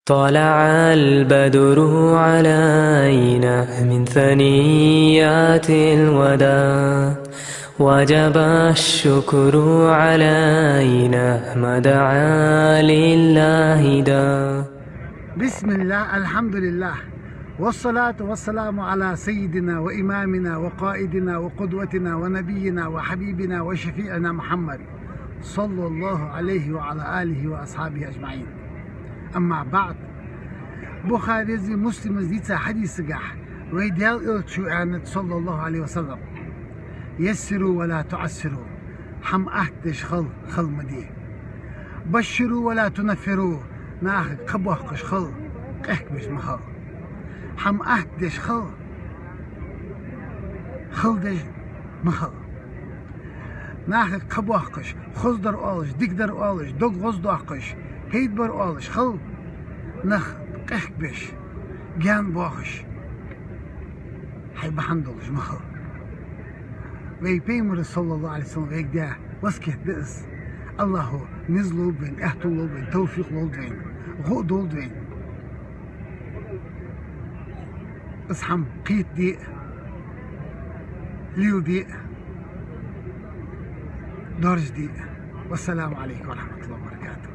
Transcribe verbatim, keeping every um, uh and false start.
طلع البدر علينا من ثنيات الوداع، وجب الشكر علينا ما دعا لله داع. بسم الله، الحمد لله، والصلاة والسلام على سيدنا وإمامنا وقائدنا وقدوتنا ونبينا وحبيبنا وشفيعنا محمد، صلى الله عليه وعلى آله وأصحابه أجمعين. أما بعد. Бухарези, Муслимези дийца хьадисагахь вай Даьла Элчано аьннад, صلى الله عليه وسلم: يسروا ولا تعسروا. Хьама атта деш хила, хала ма де. بشروا ولا تنفروا. Нахага кхаъ боаккхаш хила, къехкабеш ма хила. Хьама атта деш хила, хала деш ма хила. Нахага кхаъ боаккхаш, хоза дар оалаш, дика дар оалаш, дог гӀоздоаккхаш, пайда бар оалаш хила, нах къехкабеш, гаьна боахаш, хьай бахьан долаш ма хила. Вай Пайхамара, صلى الله عليه وسلم, вайга даь васкет да из. АллахӀа низ лолда вайна, аьттув лолда вайна, товфикъ лолда вайна, гӀо долда вайна. Из хьама кхетаде а, леладе а, даржаде а. والسلام عليكم ورحمة الله وبركاته.